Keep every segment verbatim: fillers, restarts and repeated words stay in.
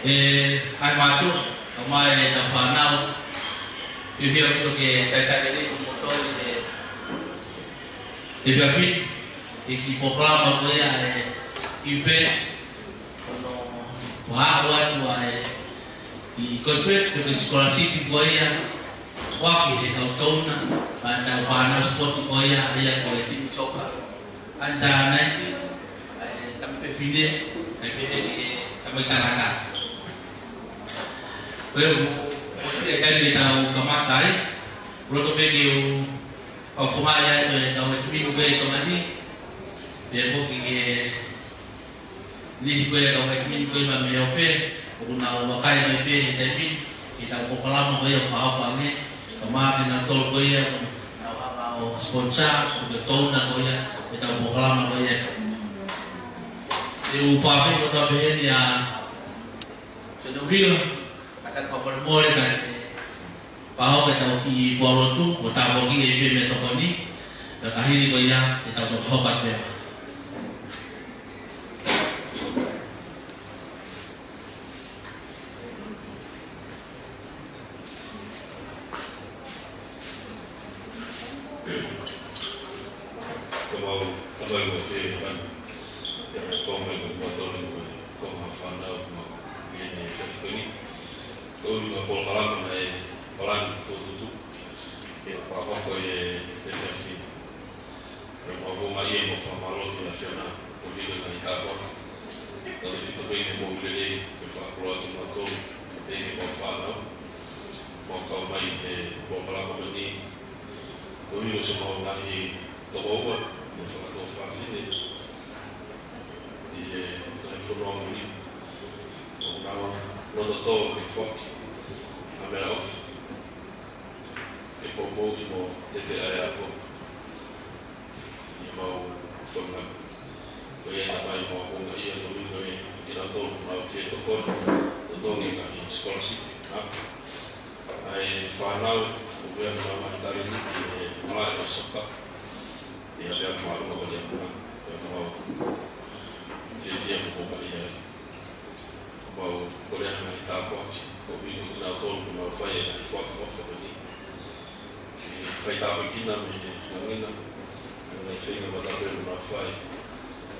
ʻE, ʻai mātou, ka mai e tau fānau, ʻi he fia mito ke talitali lelei kimoutolu ʻi he, ʻi he efiafi ni, ʻi he kiʻi polokalama ko ia ʻe ʻipe, ʻo no, ko haʻu atu ʻa e, ʻi Coatbridge, ko e scholarship ko ia, ʻoku ʻi he kau touna, ʻa e tau fānau sipoti ko ia, ʻa ia ko e timi soka. Under nineteen, ʻa e tama fefine, ʻa e pehē ki he tama tangata. Ko ia ʻoku, ʻoku ʻi ai e taimi ke tau kamata ai, loto pē ke u, ʻa e founga ia ko e tau e timi ko e tokoni, pea foki ke Ni ko e kau ʻekipi ko ia mei Ope, ʻoku nau vakai mai pē he taimi ni, ki he tau polokalama ko ia ʻoku fakahoko ange, ka mahalo kinautolu ko ia, ʻoku nau hanga ʻo sponsor, ʻoku ke touna ko ia, he tau polokalama ko ia. Te u fakaafeʻi kotoa pē heni ʻa Sene Uhila, ka tau fakamolemole ka fakahoko e tau kiʻi fualotu, ʻo tāpuakiʻi pē mei he tokoni, ka ka hili ko ia, ʻe tau toki hoko atu pē. Ko mau tamai mo fie fan, ia me fong mai ko mau tole ko e konga fānau mau i ne fefkoni. Ko e ʻuhinga polokalama naʻe palani fokotuʻu, ʻe fakahoko ʻe he F F C. Pea mau houngaʻia mo fakamālō ki he ʻAfiona, ko e hili ngaahi tāpuaki. Tautefito pē ki he moʻui lelei, ke fakakoloa kimautolu, pea mo e fānau. Mau kau mai he polokalama ko eni, koeʻuhi ko siʻomau ngaahi tokoua, mo e fakatuofāfine, ʻi he ngaahi fonua muli, ʻoku nau loto tō ke foaki ha meʻaʻofa ke poupouʻi mo tete ai ʻa e ako ʻi homau fonua. Ko ia tamai, mau houngaʻia mo e ʻuhinga ia kinautolu ʻoku nau fie tokoni, totongi e ngaahi scholarship. ʻA e fānau ʻoku ʻi ai honau ngaahi talēniti he malaʻe ʻo e soka, ʻi he ʻapiako māʻolunga ko Liamona, pea mau fiefia mo houngaʻia ai. Mau kole ʻa e ngaahi tāpuaki Ko e ʻuhinga ia ʻoku mau fai e ngaahi foaki ʻofa ko eni. ʻE fai tāpuekina mei he ngaahi ngāue, ngaahi feinga matapē ʻoku mau fai.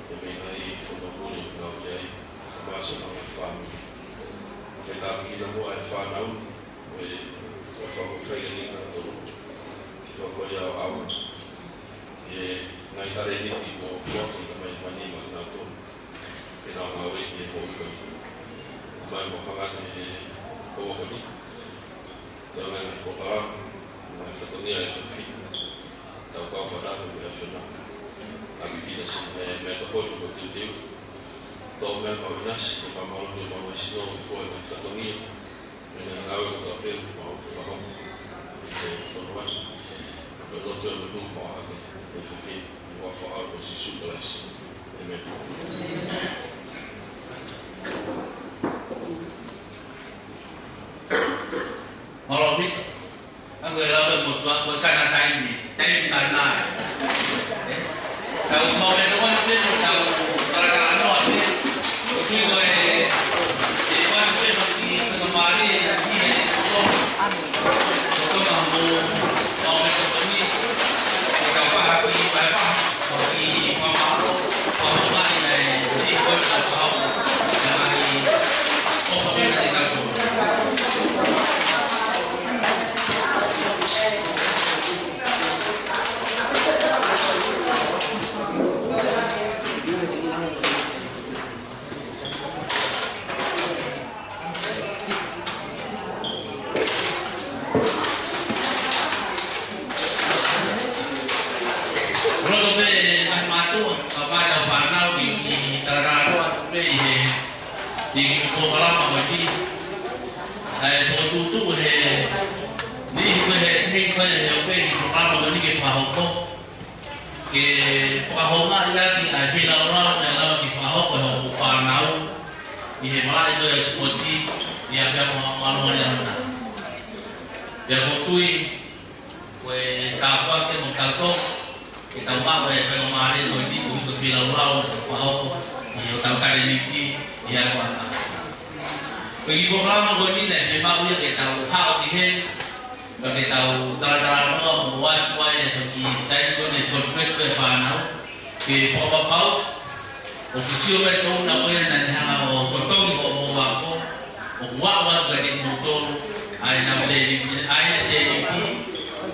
ʻE mei he ngaahi fonua muli ʻoku mau ʻi ai. Kae ʻumaʻā siʻi ngaahi fāmili. Fai tāpuekina muʻa e fānau. ʻE, ʻofa ʻoku fai ʻe he ngaahi tolu. Ke hoko ia ʻo ʻaonga. ʻE, ngaahi talēniti kuo foaki ʻe he Tamai Hēvani maʻanautolu. Ke nau ngāue ki he moʻui ko eni. Mai mo hangata he ʻaho ko eni. Tau ngaahi polokalama, ngaahi fatongia ʻa e efiafi ni. Tau kau fakataha mo e ʻAfiona. Tāpuekina siʻi meʻatokoni kuo teuteu. Tau meʻa mau ʻinasi, ke fakamālō ki he mau ngaahi sino ʻi he fua ngaahi fatongia. Mei he ngāue kotoa pē ʻoku mau fakahoko ʻi he fonua ni. Ko e lotu ʻoku mau hū mai ʻaki ʻi he efiafi ni ʻi he huafa ʻo Sīsū Kalaisi. ʻĒmeni. Mālō ʻaupito. Ka ko e lau ʻa e motuʻa, ko e kana taimi, taimi kana. Tau mau mea ʻoku ʻi ai pē mo tau talatalanoa pē. ʻOku ʻi ai e, e ʻoatu pē mo e kiʻi faingamālie ʻi he, ʻo, ʻo tau mau, mau mea ko eni, ʻo tau fakahā ki, fakahā ki, fakahā mai ʻa e, e, ko e tau fakahā, ʻa e, ʻo fakahā ki he tau. Loto pē ngaahi mātuʻa, kae ʻumaʻā ʻa e fānau ki, ki talatalanoa pē ʻi he, ʻi he polokalama ko eni. Naʻe fokotuʻutuʻu he, ni ko e he, ni ko e he ʻoku pē ki he polokalama ko eni ke fakahoko. Ke fakahoungaʻi ʻaki ʻa e feilaulau naʻe lava ke fakahoko ʻe hoku fānau ʻi he malaʻe ko ia ʻo e sipoti ʻi ʻapiako Maʻa Mālō ʻi Aona. Pea ʻoku ou tui ko e tāpuaki mo tautolu ke tau maʻu e faingamālie ko eni koeʻuhi ko e feilaulau naʻa tau fakahoko ʻi hotau talēniti ʻi he ʻaho ni. Ko e kiʻi polokalama ko eni naʻe fiemaʻu ia ke tau haʻu ki heni, pea ke tau talatalanoa mo ʻoatu ai e kiʻi taimi ko eni ʻo e konifelenisi ʻa e fānau, ke fakapapauʻi ʻoku sio mai tonu ko ia naʻa ne hanga ʻo totongi hoʻomou ako, ʻoku ʻoatu kiate kimoutolu ʻa e ngaahi sēniti, ʻa e ngaahi sēniti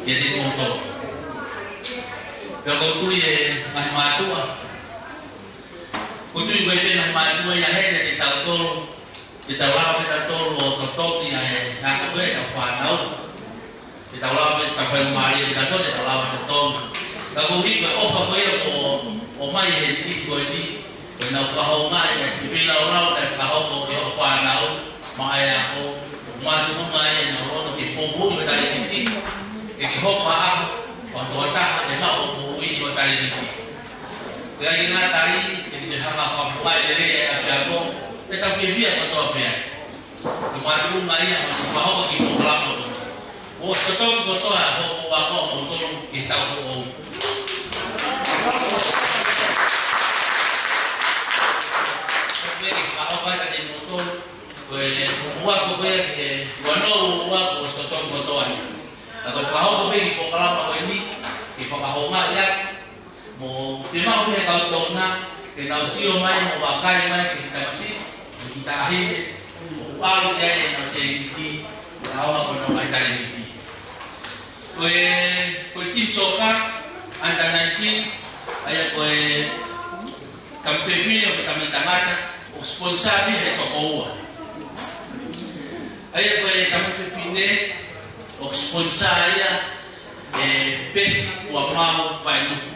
kiate kimoutolu. Pea ʻoku ou tui e ngaahi mātuʻa, ʻoku ou tui ko e ngaahi mātuʻa ia heni kiate kitautolu, ke tau lava pē tautolu ʻo totongi ʻa e ngāue ʻa e fānau. Ke tau lava pē, tau faingamālie pē tautolu ke tau lava ʻo totongi. Ka koeʻuhi ko e ʻofa ko ia ʻoku ʻomai ʻe he niʻihi ko eni, ko ʻenau fakahoungaʻi ʻa e feilaulau naʻe fakahoko ʻe hoʻo fānau maʻa e ako, ʻoku makatuʻunga ai ʻenau loto ke poupouʻi hoʻo talēniti, ke ke hoko ʻo aʻu ʻo tokotaha ke maʻu hoʻo moʻui ʻi hoʻo talēniti. Pea ʻikai ngata ai, ke te hanga ʻo fakafoʻou lelei ʻa e ʻapiako, pea tau fiefia kotoa pē ai. Ko e makatuʻunga ia ʻo e fakahoko e kiʻi polokalama ko eni. ʻOku totongi kotoa hoʻomou ako ʻamoutolu ki he taʻu foʻou. Pea ke fakahoko ai kiate kimoutolu, ko e, ko e ako ko ia ki he ua noa ua ua kuo totongi kotoa ia. Ka ko e fakahoko pē e kiʻi polokalama ko eni, ke fakahoungaʻi ʻaki, mo ke maʻu pē ʻe he kau tokoni, ke nau sio mai mo vakai mai ki he kiʻi tamasiʻi, mo e kiʻi taʻahine, ʻoku ʻalu ki ai ʻenau talēniti, ʻaonga ko ʻenau ngaahi talēniti. Ko e, ko e timi soccer, under nineteen, ʻa ia ko e tama fefine mo e tama tangata, ʻoku sponsor pē ʻe he toko ua. ʻA ia ko e tama fefine, ʻoku sponsor ia ʻe Pesi Kuamau Vainuku.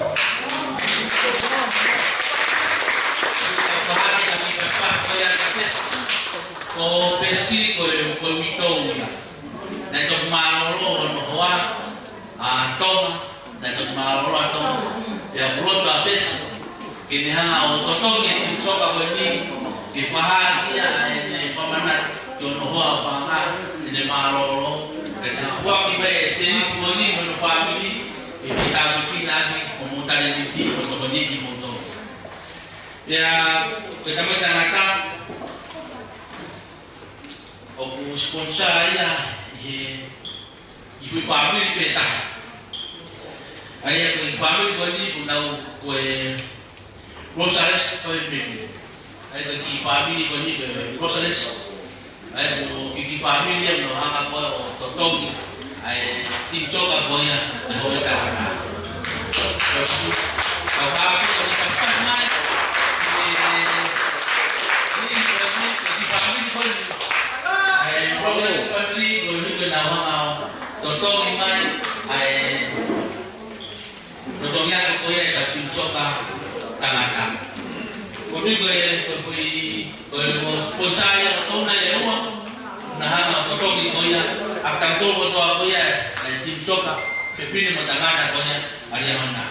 Ko Pesi ko e, ko e uitou ia. Naʻe toki mālōlō hono hoa ʻa Tonga, naʻe toki mālōlō ʻa Tonga. Pea ʻoku loto ʻa Pesi ke ne hanga ʻo totongi e timi soccer ko eni, ke fakahā ʻaki ʻa ʻene fakamanatu ki hono hoa ʻofaʻanga, ʻene mālōlō, ke ne hanga ʻo foaki mai e sēniti ko eni mo hono fāmili, ke fetaulaki ʻaki hoʻomou talēniti, mo tokoni kimoutolu. Pea, ko e tama tangata, ʻoku sponsor ia ʻi he, ʻi he fāmili pē taha. ʻA ia ko e fāmili ko eni ʻoku nau ko e Rosales family. ʻA ia ko e kiʻi fāmili ko eni ko e Rosales. ʻA ia ko e kiʻi fāmili ia ʻoku nau hanga ko ē ʻo totongi ʻa e timi soka ko ia ʻa e houʻeiki tangata. Kau hāʻele ʻo tau fai mai. ʻE, ʻe, ʻe, kiʻi fāmili ko eni. ʻA e Rosales family ko eni ko ē ʻoku nau hanga ʻo totongi mai ʻa e totongi ako ko ia ʻetau timi soka tangata. Ko eni ko e, ko e foʻi, ko e mo, ko e sai ia ʻo tona ia ua, naʻa hanga ʻo totongi ko ia, ʻa kitautolu kotoa ko ia, ʻa e timi soka, fefine mo tangata ko ia, ʻa Liahona.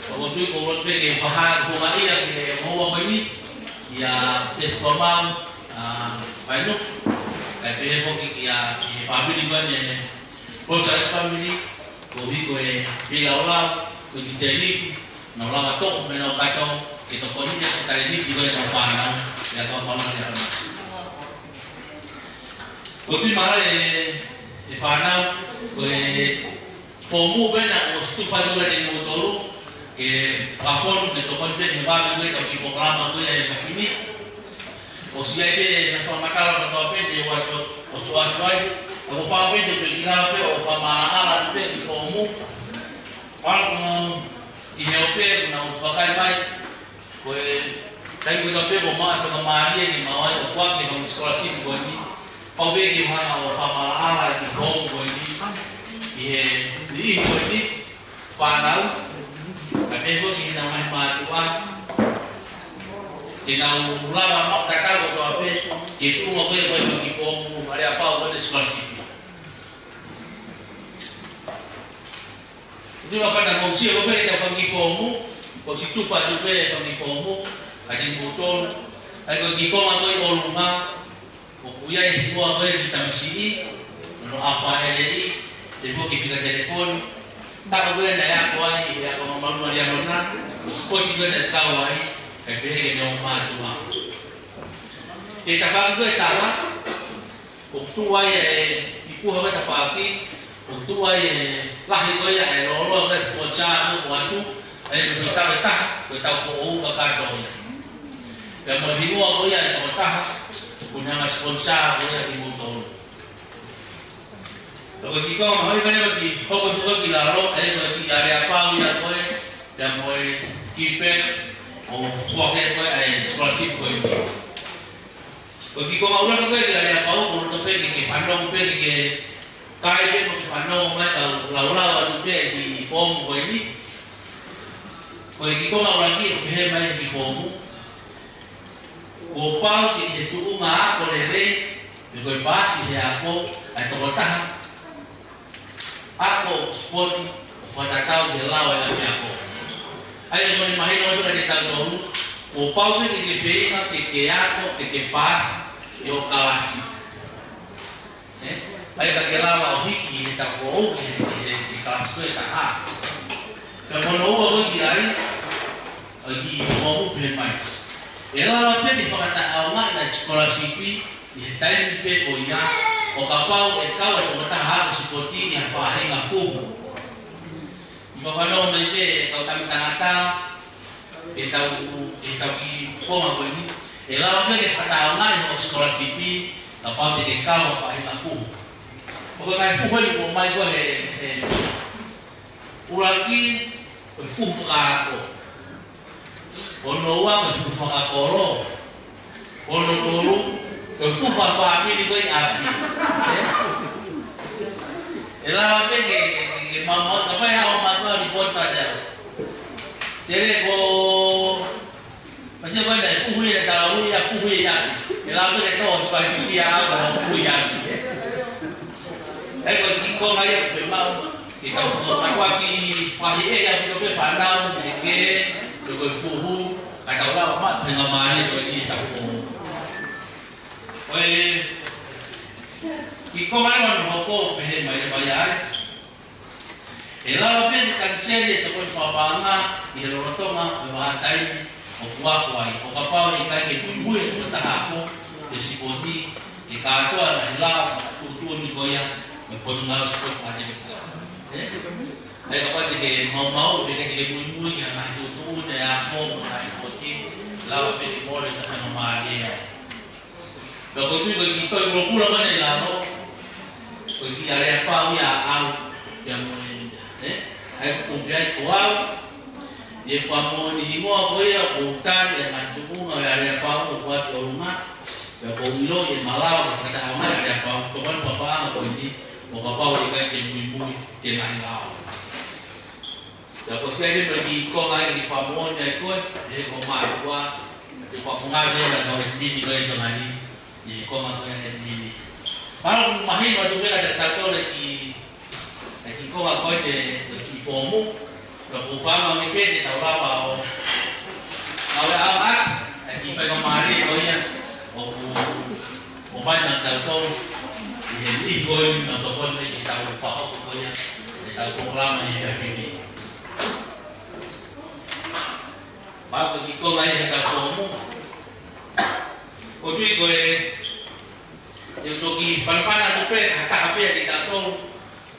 Ko eni ko e lotu pē ke fakahā ko ia ki he moua ko eni, ʻia Pesi Pamau, ʻa, Painu, kae pehē foki ki he, ki he fāmili ko eni, Rosales family, koeʻuhi ko e feilaulau, ko e kiʻi sēniti, nau lava toʻo mei heʻenau kato, ke tokoni ʻi he talēniti ko ē ʻenau fānau, ʻi he kau mālōlō ʻi he ʻaho ni. Ko e pima e, e fānau, ko e foomu pē naʻe ʻosi tufa atu kiate kimoutolu, ke fakafonu, ke tokoni pē, ke vave ko ē ʻetau kiʻi polokalama ko ē ʻa e maheni. ʻOsi ʻi ai pē ʻena fakamatala kotoa pē te u ʻoatu, ʻoatu ai. Ka ko e fakaʻamu pē te u kiʻi lava pē ʻo fakamaʻalaʻala atu pē ki he foomu. Pea ko eni ʻi he ʻope ʻoku nau vakai mai. Ko e taimi kotoa pē ʻoku maʻu ai ha faingamālie ke mau ō ʻo foaki e fanga scholarship ko eni. Pau pē ke u hanga ʻo fakamaʻalaʻala ki he foomu ko eni. ʻI he niʻihi ko eni. Fānau, kae pehē foki ki heʻenau ngaahi mātuʻa, ke nau lava maʻu tatau kotoa pē, ki he tuʻunga ko ē ʻoku ʻi ai e fanga kiʻi foomu, ʻa e aleapau ko ē ʻo e scholarship. Tuʻu ʻa e fānau, mou sio pē ki he fanga kiʻi foomu, kuo ʻosi tufa atu pē e fanga kiʻi foomu, kiate kimoutolu, ʻa ia ko e kiʻi konga ko ē ʻolunga, ʻoku ʻi ai e hingoa ko ē e kiʻi tamasiʻi, hono ʻaofaʻeleʻi, pehē foki e fika telefoni. Taʻu ko ē naʻe ako ai ʻi he ako māʻolunga ʻa Liahona, ko e sipoti ko ē naʻe kau ai, kae pehē ki heʻene ongo mātuʻa. Ko e tafaʻaki ko ē ʻe taha, ʻoku tuʻu ai e, ʻi he puha ko ē tafaʻaki, ʻoku tuʻu ai e lahi ko ia e lōloa ko ē e sipoti ʻoku ʻoatu, ʻa ia ko e fio taʻu ʻe taha, ko ʻetau foʻou kakato ia. Pea mo e hingoa ko ia e tokotaha, ʻoku ne hanga ʻo sponsor ko ia kimoutolu. Ka ko e kiʻi konga mahuʻinga ko eni ke hoko atu ki lalo, ʻa ia ko e kiʻi aleapau ia ko ē, pea mo e kiʻi pē, ʻo foaki ko ē ʻa e scholarship ko eni. Ko e kiʻi konga ʻuluaki ko ē kiʻi aleapau, ʻoku ou loto pē ke, ke fanongo pē ke, ke kai pē mo ke fanongo mai kau laulau atu pē ʻi he foomu ko eni. Ko e kiʻi konga ʻuluaki ʻoku pehē mai ʻe he kiʻi foomu. Kuo pau ke ʻi he tuʻunga ako lelei, pe ko e paasi he ako, ʻa e tokotaha ako sipoti ʻoku fakatatau ki he lao ʻo e ʻapiako. ʻA ia ʻoku ne mahino atu kiate kitautolu, kuo pau pē ke ke feinga ke ke ako, ke ke paasi ʻi ho kalasi. Ē? ʻA ia ka ke lava ʻo hiki ʻi heʻetau foʻou ki he, ki he, ki he kalasi ko ē ʻe taha. Pea ko hono ua ko ē ki ai, ʻa e kiʻi foomu pehē mai. ʻE lava pē ke fakataʻeʻaongaʻi ʻa e sikolasipi ʻi he taimi pē ko ia, ʻo kapau ʻe kau e tokotaha ako sipoti ʻi ha faʻahinga fuhu. ʻI he fanongo mai pē ʻa e kau tama tangata, ʻetau, ʻetau kiʻi konga ko eni. ʻE lava pē ke fakataʻeʻaongaʻi hoʻo sikolasipi, kapau te ke kau ha faʻahinga fuhu. ʻOku ʻi ai e ngaahi fuhu ʻoku ʻomai ko ē he, he ʻuluaki, ko e fuhu fakaako. Hono ua ko e fuhu fakakolo. Hono tolu, ko e fuhu fakafāmili ko ē ʻi ʻapi. Ē? ʻE lava pē ke, ke, ke, ke maumau, kapau ʻe ʻomai ko ē ʻa e lipoti pea te au. Tele ko, pasi ko ē naʻe fuhu ia, naʻe tau ia, fuhu ia ʻi ʻapi. ʻE lava pē ke tō, tuka si kia au, fuhu ia ʻi ʻapi. Ē? ʻA ia ko e kiʻi konga ia ʻoku fiemaʻu ke tau fuhu, ʻa ia ko e kiʻi faʻahi ʻe ʻaupito pē fānau, ʻe ke, ko e fuhu, ka tau lava maʻu e faingamālie ko eni ʻetau fuhu. Ko e kiʻi konga leva hono hoko ʻoku pehē mai leva ia ai. ʻE lava pē ke kaniseli e tokoni fakapaʻanga ʻi he lolotonga ʻo e vahaʻa taimi ʻoku ako ai, ʻo kapau ʻe ʻikai ke muimui e tokotaha ako pe sipoti ʻi Kātoa e ngaahi lao tuʻutuʻuni ko ia mei he Potungāue Sipoti Fakatemipale. Ē? ʻA ia kapau te ke maumauʻi, pe te ke muimui ki he ngaahi tuʻutuʻuni ʻa e ako, ngaahi sipoti, lava pē ke mole ʻa e faingamālie ai. Pea ʻoku ou tui ko e kiʻi tohi pulopula ko eni ʻi lalo, ko e kiʻi aleapau ia ʻaʻau kia Moenia. Ē? ʻA ia ʻoku ou pehē ai ko au, ʻi he fakamoʻoni hingoa ko ia, ʻoku ou tali ʻa e ngaahi tuʻunga ʻo e aleapau ʻoku ʻoatu ʻi ʻolunga, pea ʻoku ou ʻiloʻi ʻe malava ke fakatahaʻanga ʻa e aleapau, tokoni fakapaʻanga ko eni, ʻo kapau ʻe ʻikai te ke muimui ki he ngaahi lao. Pea ko e siʻi ʻai leva e kiʻi konga ʻi he fakamoʻoni ai ko ē, ʻe he kau mātuʻa, ke fakafofongaʻi leva ʻa e kau ʻedimini ko ē ʻi Tonga ni, ʻi he konga ko ē ʻa e ʻedimini. Pea ʻoku mahino atu pē kiate kitautolu e kiʻi, e kiʻi konga ko ē ʻo e kiʻi foomu, pea ʻoku ou fakaʻamu ange pē te tau lava ʻo, ʻo ʻave ʻa e kiʻi faingamālie ko ia, ʻoku ʻomai maʻatautolu ʻi he niʻihi ko eni ʻo tokoni ki heʻetau fakahoko ko ia ʻetau polokalama ʻi he efiafi ni. Pea ko e kiʻi konga ʻi heʻetau foomu. ʻOku ou tui ko e, ʻe toki fanafana atu pē, ha taha pē kiate kitautolu,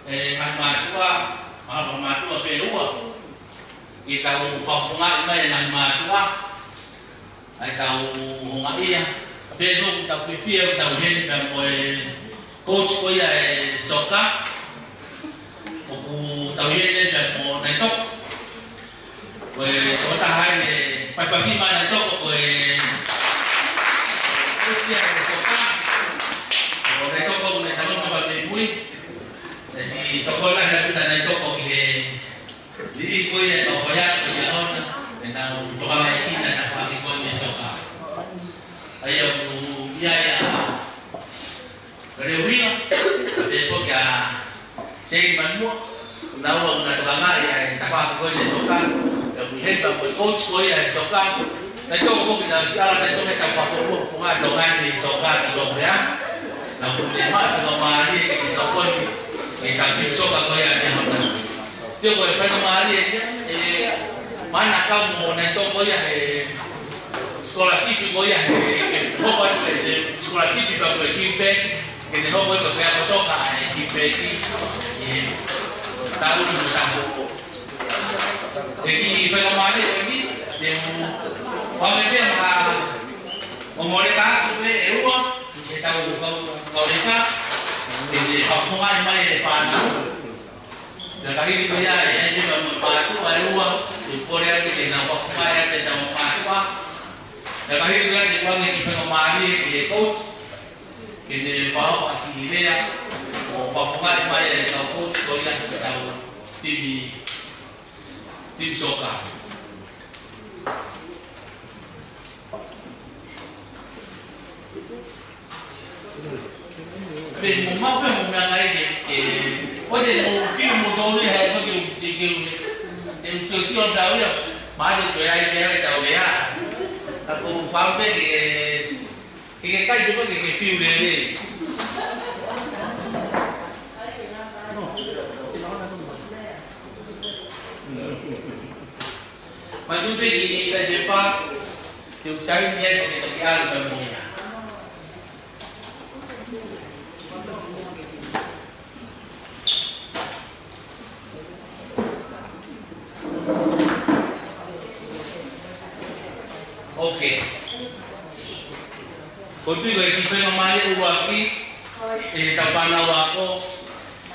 e ngaahi mātuʻa, mahalo ko e mātuʻa pē ʻe ua, ke tau fakafofongaʻi mai e ngaahi mātuʻa, ʻa ʻetau houngaʻia. Pea ʻoku tau fiefia, ʻoku tau ʻi heni pea mo e coach ko ia e soka. ʻOku tau ʻi heni pea mo Naitoko. Ko e tokotaha ʻi he pasipasi mai Naitoko ko e coach ia e soka. Ko Naitoko ʻoku ne talanoa mai pē mui. ʻE siʻi tokoni lahi atu ʻa Naitoko ki he liliu ko ia ʻetau faiako ʻi he ʻaho ni, ʻenau tokanga ki he tafaʻaki ko eni e soka. ʻA ia ʻoku ʻi ai ʻa Leo Uila, pea pehē foki ʻa Seini Manumua, ʻoku nau ō ʻo nau tokangaʻi ʻa e tafaʻaki ko eni e soka, pea ʻoku ʻi heni pea mo e coach ko ia e soka, Naitoko foki naʻe ʻosi ʻalu ʻa Naitoko ke tau fakafofongaʻi e Tonga ni e soka ki Tonga pea, naʻa ku ne maʻu e faingamālie ke ke tokoni ki he timi soka ko ia ʻi he ʻaho ni. Sio ko e faingamālie eni, ē, mana ka mo Naitoko ia he scholarship ko ia he, ke hoko atu e, e scholarship pea mo e Give Back, ke ne hoko atu ko e ako soka e Give Back, ē, taʻu ni mo taʻu hoko. ʻE kiʻi faingamālie ko eni, te u, ʻoange pē ha momoleka atu pē ʻe ua, ʻi heʻetau kau, kau leka, ke ne fakafofongaʻi mai e fānau. Pea ka hili ko ia ʻe, ʻe, ʻe, pea mo e mātuʻa ʻe ua, ʻe kole atu ke nau fakafofongaʻi atu ʻetau mātuʻa. Pea ka hili ko ia te u ʻoange e kiʻi faingamālie ki he coach, ke ne fakahoko ha kiʻi lea, ʻo fakafofongaʻi mai ʻetau coach ko ia ʻetau timi, timi soka. Pea mo maʻu pē mo meʻa ngai ke, ke, ʻoua te mou fiu moutolu ia he ko e ke, ke, ke, ke, ke sio ʻo tau ia, mahalo te u ʻai pē ʻetau lea. Ka ʻoku ou fakaʻamu pē ke, ke, ke kai pē ke, ke fiu lelei. Manatuʻi pē kiʻi ʻai pepa, te u saini ai ko e kiʻi ʻalu pē mo ia. Ok. ʻOku ou tui ko e kiʻi faingamālie ʻuluaki, ʻe tau fānau ako,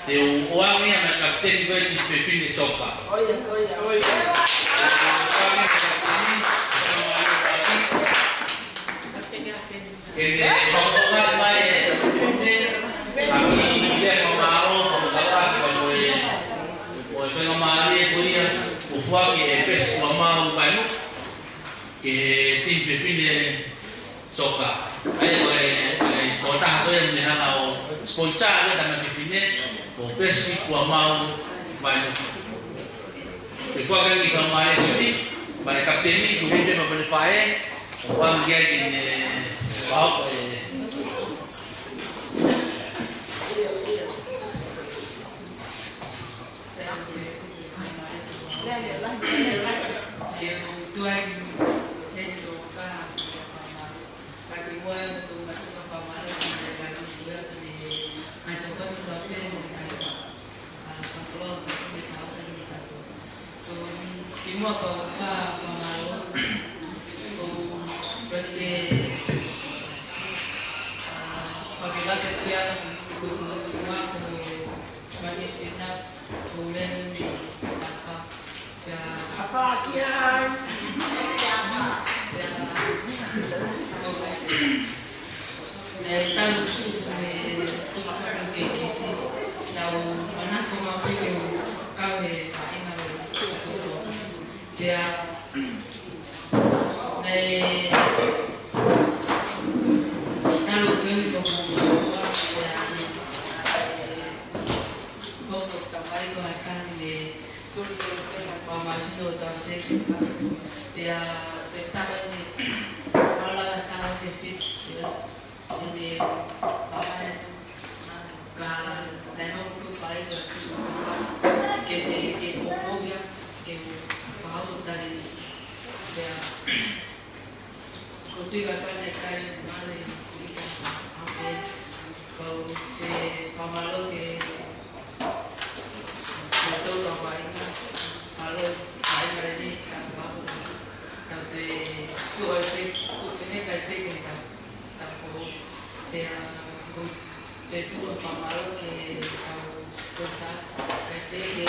te u ʻoange ia maʻa e kapiteni ko e timi fefine soka. Ke ne fakafofongaʻi mai e, ʻa e kiʻi lea fakamālō, fakamālō, ʻa e, ʻo e faingamālie ko ia, ʻoku foaki ʻe Pesi Kuamau Vainuku ki he timi fefine soka. ʻA ia ko e, ko e tokotaha ko ia ʻoku ne hanga ʻo sponsor ʻa e tama fefine, ko Pesi Kuamau Vainuku. Ke foaki e kiʻi faingamālie ko eni, maʻa e kapiteni, ko e pē maʻa pele fae, ʻo ʻoange ai ke ne, ʻo, ē, Kimuʻa pea u fakamālō, ʻoku ou like, ʻa, fakalaka kia, ko e tuʻunga ko e mani fina, ko e lenu ni, ʻa, ʻa, ʻa, ʻa, kia. Naʻe talu ʻeku tuʻu he tuʻu fakakehekehe, naʻá ku manako maʻu pē ke u kau he faʻahinga ʻo e Pea naʻe talu pē ʻeku tuʻu, pea ko e tamai ko Hatani ne tuli tuli pē ha pa masino tau te, pea pē taha ne ala tau te fit, pea ʻo ne pāhai atu, ka naʻe hoko atu pāhai atu, ke ne, ke poupou ia, ke pahau tali ni. Pea, ko e tuʻi ka pāhai kai, male, ika, ape, pau, ke pamalo, ke, ke tau ka pāhai, palo, pāhai ni, ka pau, ka te, tuʻu ai pē, tuʻu pē he kai pē ke ka. Tapu, pea, ko e tuʻu ʻa Pamalo ke kau ko sa, kae te ke,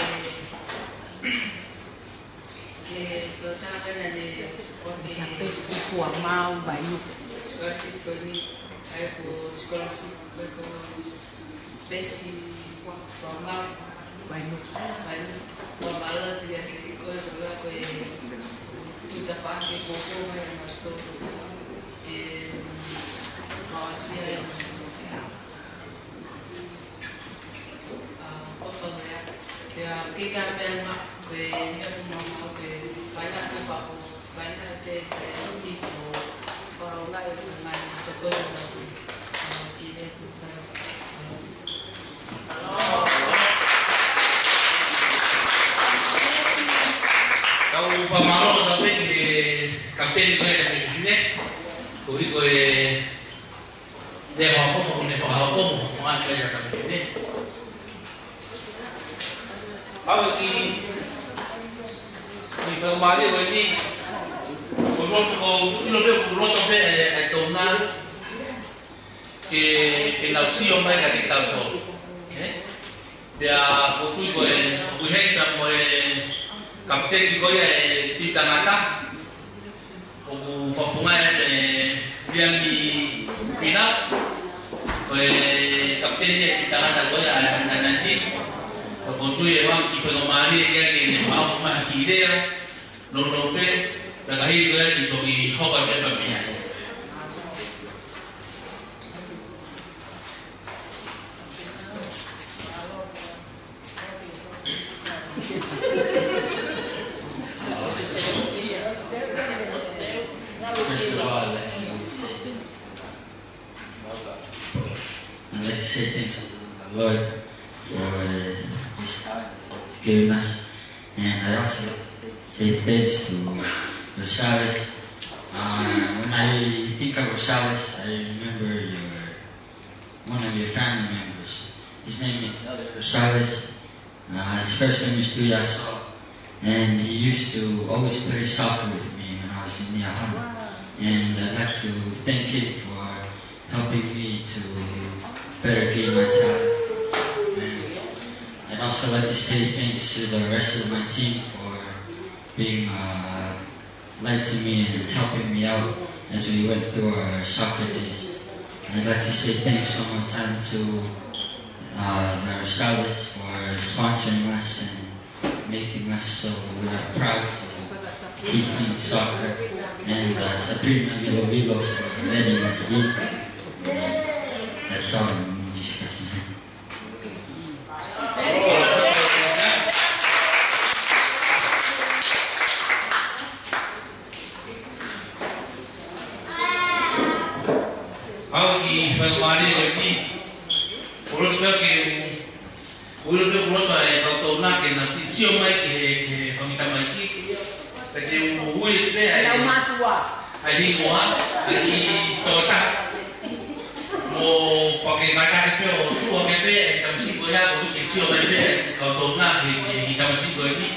ke ko tā pena ne, ko Misa ke Pesi Kuamau Vainuku. Scholarship ko eni, ʻa e ko scholarship ko e ko Pesi Kuamau. Vai no. Vai no. Ua mālō atu ia kiate koe, ko e, ko e tuʻu tafaʻaki ko ko mai ʻa mātou. ʻE, mavasia e, ʻa, ʻofa mai ā. Pea ke ka mea ma, ko e meʻa ko māmā ko e, vai na ko pako. Kau fakamālō atu pē ki he kapiteni ko ē ʻa e Fefine, koeʻuhi ko e, ne fakahoko, ne fakahoko mo fanga ko ē ʻa e Fefine. Awe ki, ki fakamālō atu, ko loto ko, ʻilo pē ko loto pē ʻa e, ʻa e Touna ke, ke nau sio mai kiate kitautolu. Ē? Pea ko e tuʻi ko ē, ko e heni pea mo e kapiteni ko ia e timi tangata. ʻOku fakafofongaʻi ʻe Liami Pina, ko e kapiteni ʻa e tangata ko ia ʻa e under nineteen. Ko e tuʻi ʻe ua ki fakamālō atu ke ne fai mai ha kiʻi lea nounou pē, pea ka hili ko ia ke toki hoko atu pē pea mei ai. First of all, I'd like to say thanks. I'd like to say thanks to the Lord for, uh, this time that He's given us. And I also like to say thanks to Rosales. Uh, when I think of Rosales, I remember your one of your family members. His name is Elder Rosales. Uh, his first name is Tuiaso. And he used to always play soccer with me when I was in Niahana. And I'd like to thank him for helping me to better gain my talent. And I'd also like to say thanks to the rest of my team for being, uh, light to me and helping me out as we went through our soccer days. I'd like to say thanks one more time to, uh, the Rosales for sponsoring us and making us so we are proud to, to keep playing soccer, and, uh, Sabrina Vilovilo for letting us in. That's all I'm discussing. Awe ki fakamālō atu. ʻOku ou loto ke u, ʻoku ou loto ke u loto ʻa e kau Touna ke nau kiʻi sio mai ki he, ki he fanga tamaiki. Pea te u ui pē ʻa e, ʻa e hingoa, ʻa e toketā. Mo fakakātaki pē ʻo tuʻu hake pē ʻa e tamasiʻi ko ia, ʻo tuku ke sio mai pē ʻa e kau Touna ki he, ki he tamasiʻi ko eni.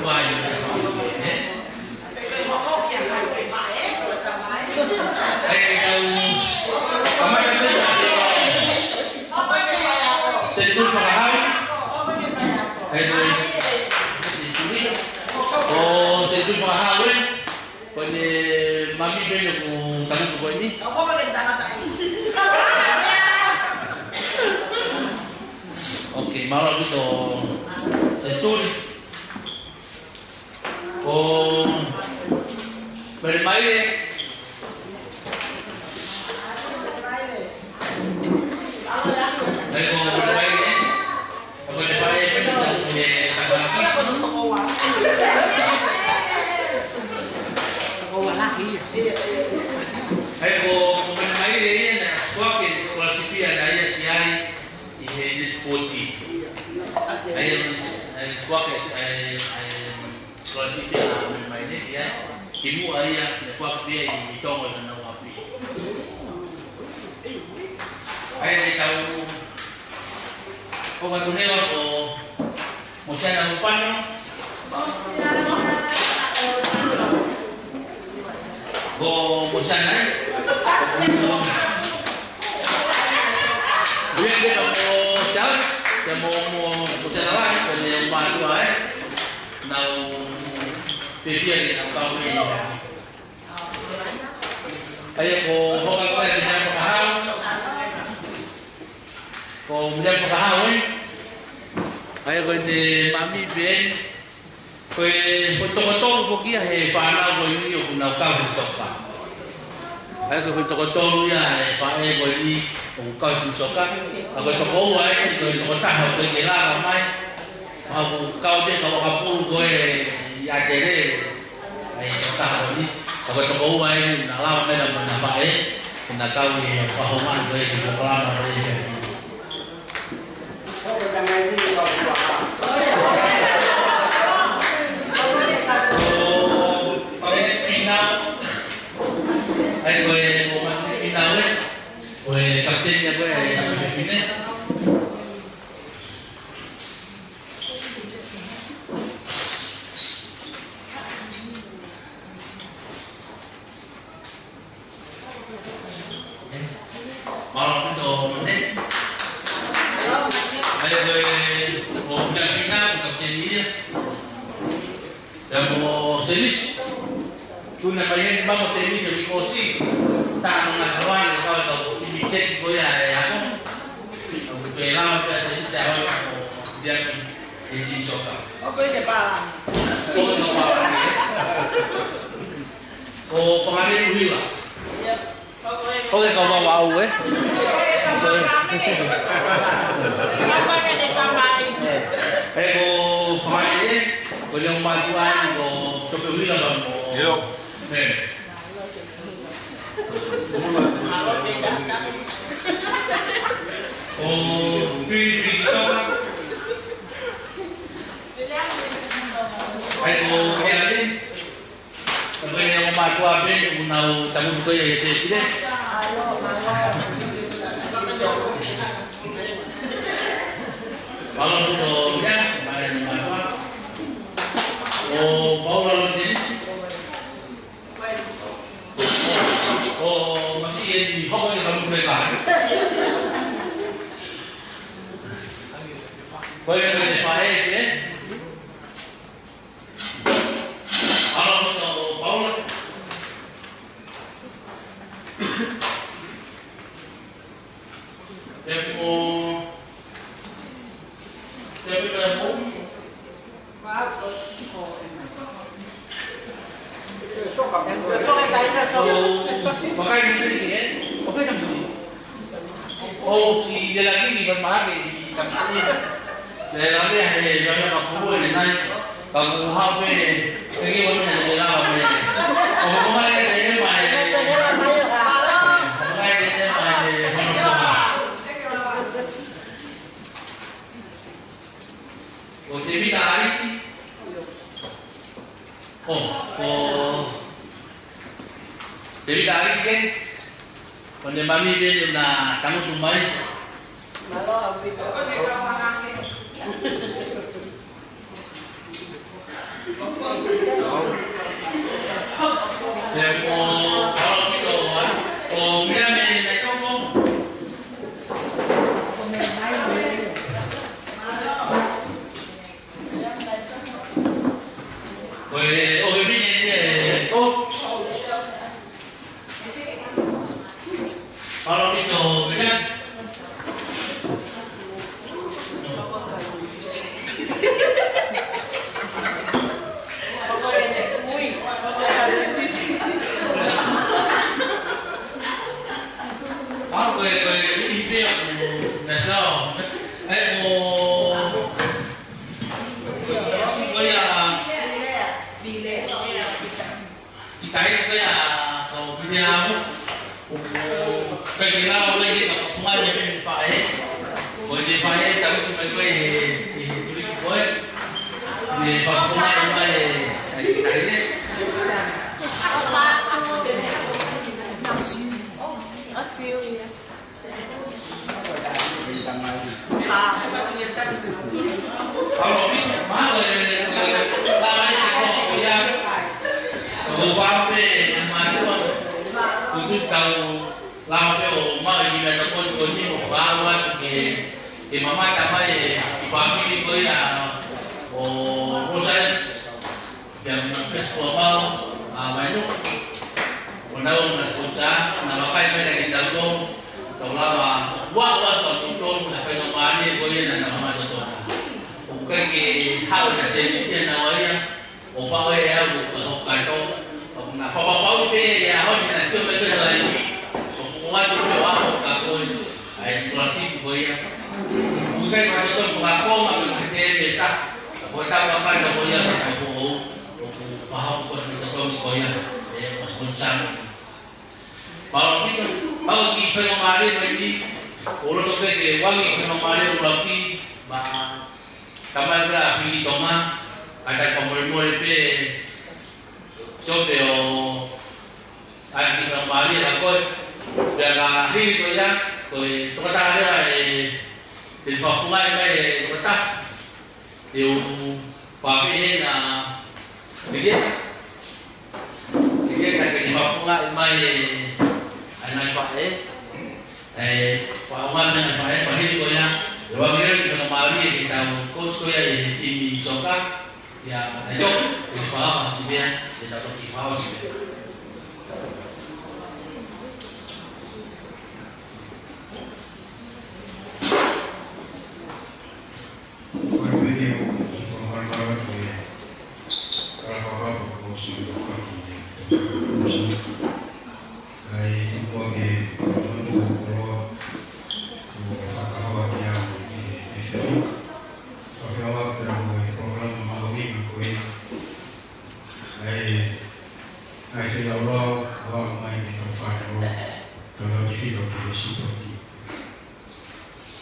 Ai, kau, kamata pē, se tu fakahau. Ai, ko e, ʻo, se tu fakahau, ē. Ko ʻene mami pē ʻoku tangutu ko eni. Ok, mālō ʻaupito. Se tu. Ko Mele Maile. Ai ko Mele Maile. Ko Mele Maile, ko Mele Maile. Ai ko, ko Mele Maile ia naʻe foaki e scholarship ia naʻe ʻi ai ʻi he nisipoti. Ai, ai, foaki e, ai, ai, scholarship ia ʻa Mele Maile ia, kimuʻa ia ne foaki ia ʻi Tonga ʻi he nau api. Ai, ne tau ʻo ka tunela ko Mosiana Lupano. Ko Mosiana, ē? Ia ke ka mo Charles, ke mo, mo Mosiana Lai, ke ne mātua, ē? Nau pefia ke nau kau ē. Ai ko hoka ko e ke nau fakahau. Ko Mele Fakahau, ē. Ai ko ʻene mami pē. Ko e, ko e toko tolu ko ia he fānau ko eni ʻoku nau kau he soka. Ai ko e toko tolu ia he faʻē ko eni ʻoku kau he soka. ʻA ko e toko ua ē, ko e toko taha ʻoku ʻikai ke lava mai. ʻA ʻoku kau te kau ʻakapulu ko e ʻi ʻAtele. Ai, ko e toko taha ko eni. ʻA ko e toko ua ē, naʻa lava mai na mo ʻena faʻē. Naʻa kau ʻi he faʻahinga ko e ki he polokalama ko e. Mālō ʻaupito, Mele. Ai, ko e, ʻo Mele Fina, ko e kapiteni ia. Pea mo Semisi. Tuna mai eni mo Semisi ʻo Mikosi. Tano na kawan, ka ka timi teki ko ia e ako. Ko e lama pea Semisi a wai ko ia ki e timi soka. ʻO ko e ke pala. Ko e ke pala. ʻO Pangani Uhila. ʻO ke kau mau au, ē? Ē, ko Pangani, ē? Ko Leo Matuai, ko Tope Uhila, ka mo. Io. Ē. ʻO Pili, Pili Toka. Ai, ko Keali. Ka ko e ongo mātuʻa pē, ʻoku nau tangutu ko ia he tēpile. Mālō ʻaupito ia, mai mātuʻa. ʻO Paula Lotenisi. ʻO Masi e ni hoko ia ka muku le ka. Ko e mele fae pē. Mālō ʻaupito Paula. Te mo, te mo. ʻO, si le la kini pa mahake i ka. Le la mea he, le la ka pulu e nai. Ka kuha pē, te ke ʻomi na le la mea. ʻO ko mai e mai. Ko mai e mai e. ʻO Tevita Aliki. ʻO, ʻo Tevita Aliki ke. ʻO ne mami pē naʻa tangutu mai. Mālō ʻaupito. ʻE, ʻo e mine ni e ko. Palo pito mine. Palo ko e, ko e, ʻi he, na sao. ʻE, ʻo, ko ia, ʻi tai ko ia, ko Piliamu, ʻo, ʻo, pehē lau ko ia ka funga ia mei he faʻē. Ko e faʻē, tau tu mai ko e, e, e tuliki ko e. Ne fakafunga mai e, e, e, e. Lau pē ʻo maʻu e kiʻi meʻatokoni ko eni ʻo fakaava atu ke, ke mamata mai e fāmili ko ia ʻo Rosales, kia Muna Pesco Amau, ʻa Mainu, ʻo nau na sota, na vakai mai kia kitautolu, tau lava ua ua tau tolu, na faingamālie ko ia naʻa nau hanga ʻo toka. ʻOku ʻikai ke haʻu na sēniti ʻa naua ia, ʻo faʻo e au ka hoka to, ʻo na fakapapau pē ia ʻo na sio mai ko e laini, ʻo ʻoatu pē ʻo ako ka ko e, ʻa e scholarship ko ia. ʻOku ʻikai ko e totonu fakakonga me ka te me ta, ko e tau ka pata ko ia ka foʻou, ʻoku faʻo ko e totonu ko ia, e, ʻo sponsor. Palo pito, palo ki faingamālie mai ni, ʻo loto pē ke wangi faingamālie ʻo laki, ma, tamai pē a fili toma, a tai fakamolemole pē, sio pē ʻo, ʻai ki faingamālie ka ko e, pea ka hili ko ia, ko e tokotaha leva e, te fakafunga mai e tokotaha. Te u fakaafeʻi ena, Mike. Mike, ka ke ne fakafunga mai e, ʻa e ngaahi faʻē. E, fakafunga mai e ngaahi faʻē, pea hili ko ia. ʻE ua milioni ke fakamālie ke tau koto ko ia e timi soka. Ia, ʻa e to, ke fakaava ki mea, ke tau toki fakaava si mea.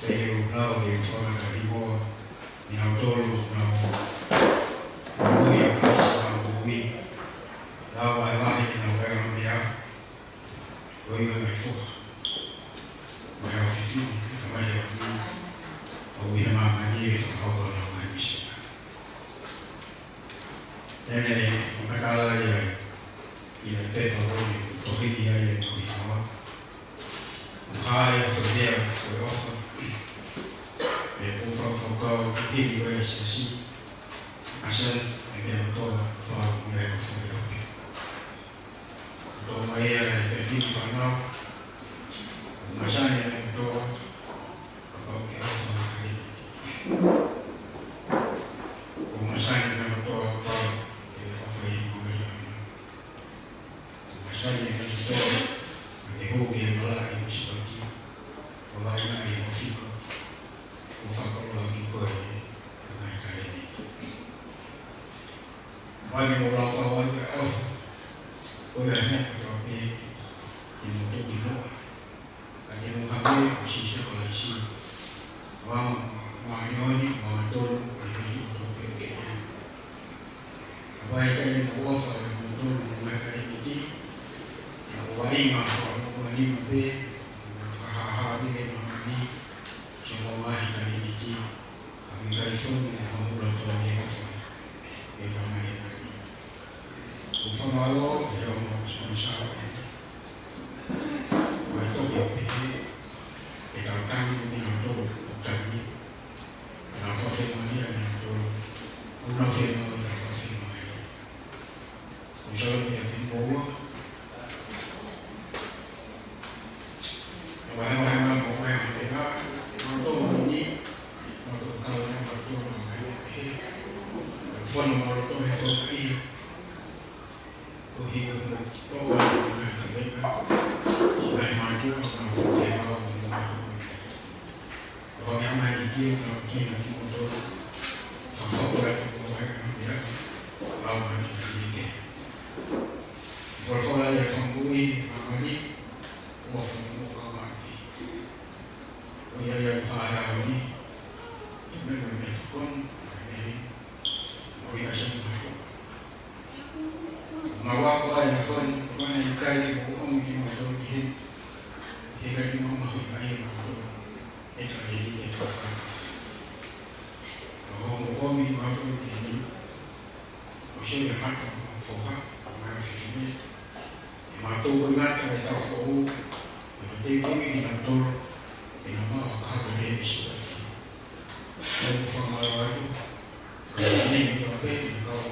Pea u lau ke u fakamolemole kiate kinautolu ʻoku nau ui ʻa Kalaisi ʻi honau moʻui. Lau ʻa e vahe ke nau ʻai ʻa e meʻa, ko e ʻuhinga e foha. Mo e ʻafio, mo e ʻafio, ʻo ui he māmani ʻe fakahoko ʻa e ngaahi misinale. Ene, ʻo ka tala ia, ʻi he pepa ko eni, tohi ia ʻi he tohi nawa. Ka e fōnea ko e ʻofa. E ʻofa fakakau ki he ʻEiki ko e Sīsū. Asel, e meʻa kotoa, pau, meʻa kotoa. Kotoa mai ia e fefine fānau. Masani e meʻa kotoa, kapau ke ʻofa mai. Masani e meʻa kotoa, kapau ke ʻofa mai. Masani e meʻa kotoa, ke hū ki he malaʻe ʻo Sihova, ʻo laina e ʻofa, ʻo fakakoloa ki koe, ʻa e ngaahi talēniti. Mai mo lau ka wai ka ʻofa, ʻo ia ne ka pē, ʻi mo toki mo. Ka te mo hake ʻo Sīsū Kalaisi. Ua ma, ma ni oni, ma tonu, ʻo i ʻo toki ke. Vai kai mo ʻofa, mo tonu, mo mai ka ʻi te. Na ua i ma, ua ni ma pē, ua ha ha ni ke ma ni, so mo mai ka ʻi te. A mi kai fonu, mo mula to ni ʻofa, e ka mai ka ni. ʻOku fakamālō, ʻe ʻomo sponsor. ʻOku ʻi ai toki ʻo pehē, ʻe tau tangi mo kinautolu ʻoku tangi. ʻE tau fakafeʻiloaki mo kinautolu ʻoku nau feʻiloaki mo kinautolu. Ko e meʻa mai ki he, ki he, ki he motu. Fakafoki atu ko e meʻa mai ki he, lau mai ki he. Folofola ia fangui, mamani, ua funu mo ka mai. Ko ia ia ua ia ui. Ia me me me tukon, me me. Mo ia sa mai. Mau ako ai ʻa Tony, ko ʻene ʻikai ke mou ʻomi kimautolu ki heni. He ʻikai ke mau mahuʻingaʻia kimautolu. ʻE kau lelei ke tau fai. Ka ʻoku mou ʻomi kimautolu ki heni. ʻOsi ia mata mo foha, mo e fefine. ʻE mautolu ko e ngata ʻetau foʻou. ʻE te ʻomi kinautolu. ʻE na mau ʻa ka ko e ʻe isi. ʻOku fakamālō atu. Ka ʻi ai ni ʻo pē ni kau.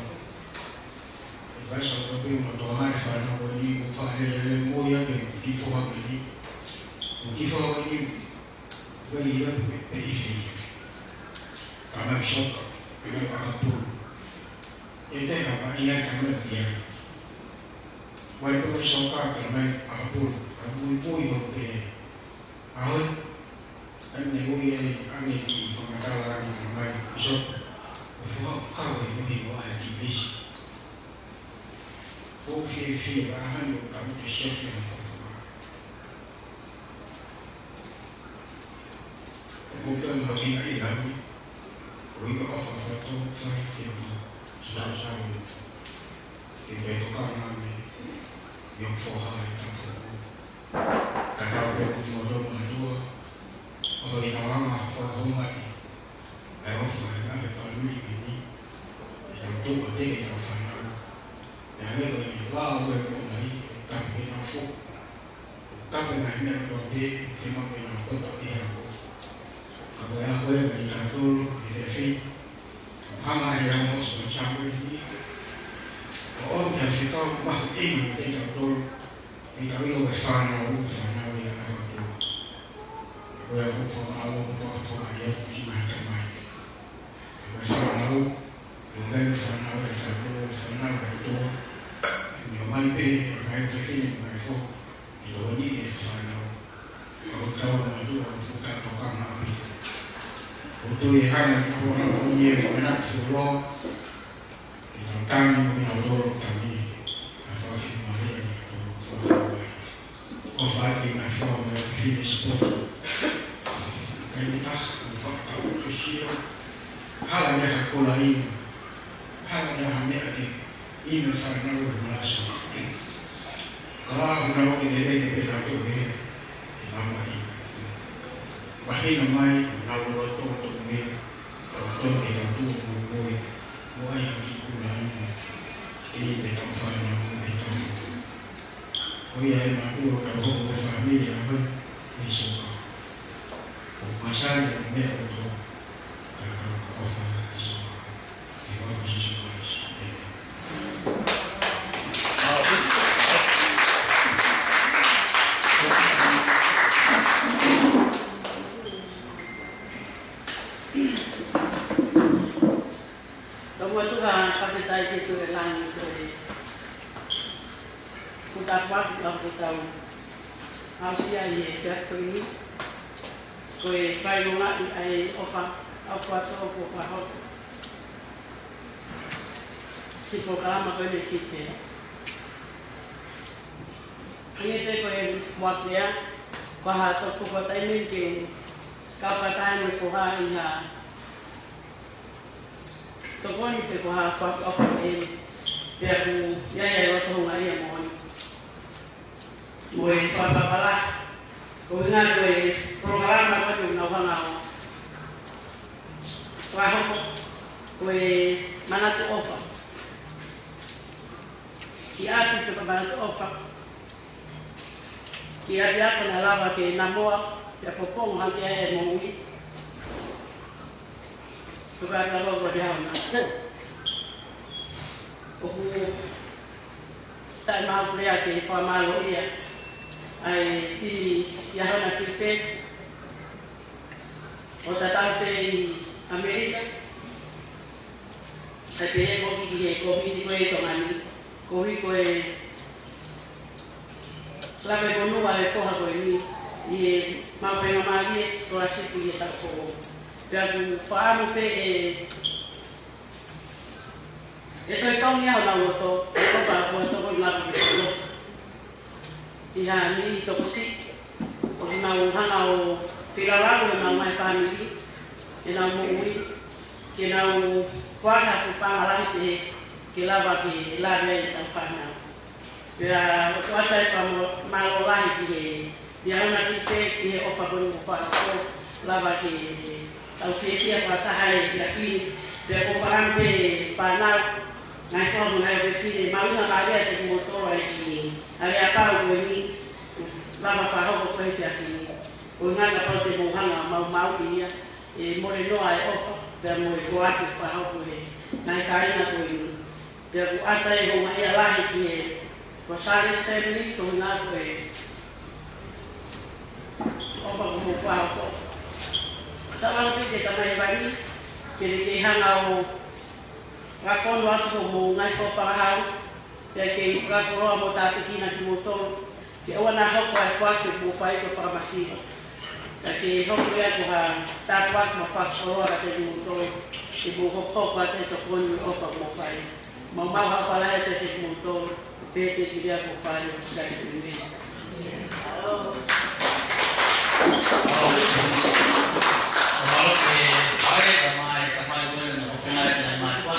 ʻE kai sa ko pē mo tō mai fānau ko eni ʻoku fakalelelele mo ia pē ki foha ko eni. ʻOku ki foha ko eni. Ko ia pē pē ʻi fē. Ka mai soka, ka mai ʻakapulu. ʻE te ka mai ia ka mai ia. Wai pē soka ka mai ʻakapulu. Ka mui mui ʻo pē. ʻAho, ʻa ʻene ui ai ʻa ʻene kiʻi fakamatala ʻa ʻene mai, ʻiso, ʻo fua kau e muhi ʻo ʻai ki pisi. Ko fiefia ʻa hano ka ʻoku te siofia mo fua. ʻOku te mau ina i lami, ʻo ina ʻofa fua tō fai ke mo, sāsau, ke te toka ngame, ʻio foha e tau fua. Ka tau pē ʻoku mo tō mātua, ʻofa ke tau anga fua homai, ʻa e ʻofa ʻa e ngaahi fāmili ko eni, ʻe tau tō ʻa te ke tau fānau. ʻE ane ko eni, lau e ko mai, tapu ke nau fua. Tapu e ngaahi meʻa kotoa pē, ke mau ke nau kotoa pē ako. Ka ko e ako e ngaahi tautolu, e fefi. Hanga he amo sa ko Samueli. ʻO ʻomi ha fekau mahuʻinga kiate kitautolu. ʻI he tau ʻilo ko e fānau, fānau ia ʻa e ʻOtua. Ko ia ʻoku fakamālō, ʻoku fakafetaʻi atu ki he ngaahi tamai. Ko e fānau, ko e ngaahi fānau ʻa e ʻOtua, fānau ʻa e ʻOtua. ʻI he ʻomai pē, ʻomai fefine, ʻomai foha. ʻI he ʻoni e fānau. ʻOku tau mātuʻa, ʻoku fuka tokanga ʻaupito. ʻOku tui e hanga ʻi he fānau ʻo ʻomi e fānau fuoloa. ʻI he tau tangi mo kinautolu tangi, ʻa e fakafiemālie ʻa kinautolu fakafiemālie. ʻOfa ke na fua mo e fefine sipotu. Kai ni ka, ʻoku fakakaukau sio. Hala meʻa ka kola ina. Hala meʻa ha meʻa ke ina fānau e malasa. Ka la huna o ke lele ke pena ke ue. Ke lama i. Wahina mai, na ua tō tō mea. Ka tō ke tau tō mo moe. Mo ai a ki kula ina. Ke ni pena fānau mo pena. Ko ia e mātuʻa ka hoko ko e fāmili ʻa mai, ʻi soka. ʻOku masani ʻa e meʻa kotoa, ka ka ka ʻofa ʻi soka. ʻI he huafa ʻo Sīsū Kalaisi. ʻĒmeni. Tau atu ka fakafetaʻi ki he ʻOtua ʻi langi ko e Futa pua ki lau ke tau aʻusia ʻi he efiafi ko eni. Ko e fakaʻilonga ʻi ai ʻofa, ʻofa tō ko fahot. Ki polokalama ko eni ki pē. Hangē pē ko e moa pea, ko ha tau fuka taimi ke u kau ka taimi foha ʻi ha tokoni pe ko ha fakaʻofa ʻeni. Pea ʻoku ʻi ai ʻa e loto houngaʻia moʻoni. Mo e fakapapala. Ko e ngaahi ko e polokalama ko eni ʻoku nau hanga ʻo fakahoko. Ko e manatu ʻofa. Ki ʻapi pe ko e manatu ʻofa. Ki ʻapi ako na lava ke na moa, pea popongo hake ai e moʻui. Ko ka ka loko te hauna. ʻOku taʻemaʻaku lea ke fakamālōʻia. ʻA e timi ia hona ki pē. ʻO tatau pē ʻi ʻAmelika. ʻA e pē foki ki he kōmiti ko e ʻi Tonga ni. Koeʻuhi ko e lave monū ʻa e foha ko eni ʻi he Mau faingamālie, scholarship ʻi he taʻu foʻou. Pea ʻoku ou fakaʻamu pē ʻe, ʻe toe tongi ʻa honau loto, ʻe toe fakaʻamu atu ko e lava ke tolo. ʻI ha niʻihi tokosiʻi, ʻoku nau hanga ʻo feilalau ʻenau ngaahi fāmili, ʻenau moʻui, ke nau foaki ha fuʻu paʻanga lahi pē, ke lava ke lave ai ʻetau fānau. Pea ʻoku ʻoatu ai e fakamālō lahi ki he Liahona Pite ʻi he ʻofa ko eni kuo fakahoko, lava ke tau fiefia fakataha he efiafi ni. Pea ʻoku ou fakaʻamu pē fānau, ngaahi foha mo e ngaahi ʻofefine, mahuʻinga mālie kiate kimoutolu ʻa e kiʻi aleapau ko eni, lava fakahoko ko ē he efiafi ni. Ko e ʻuhinga kapau te mou hanga ʻo maumauʻi ia, ʻe mole noa e ʻofa, pea mo e foaki ʻoku fakahoko ʻe he ngaahi kāinga ko eni. Pea ʻoku ʻoatu ai e houngaʻia lahi ki he Rosales family, ko e ʻuhinga ko e ʻofa kuo mou fakahoko. Tau ʻalu pē ki he Tamai Hēvani, ke ne kei hanga ʻo fakafonu atu hoʻomou ngaahi kau fakahau, pea kei fakakoloa mo tāpuekina kimoutolu, ke ʻoua naʻa hoko ʻa e foaki kuo fai ko e fakamasiva. Ka ke hoko ia ko ha tāpuaki mo e fakakoloa kiate kimoutolu, ke mou hokohoko atu he tokoni mo e ʻofa kuo mou fai. Mau mau ha fala ia kiate kimoutolu, pea pehē ki he lea kuo fai ʻe Sikaisi Mimi. Mahalo ke ʻai ka mai, ka mai ko ena na hopo mai na mai kwa.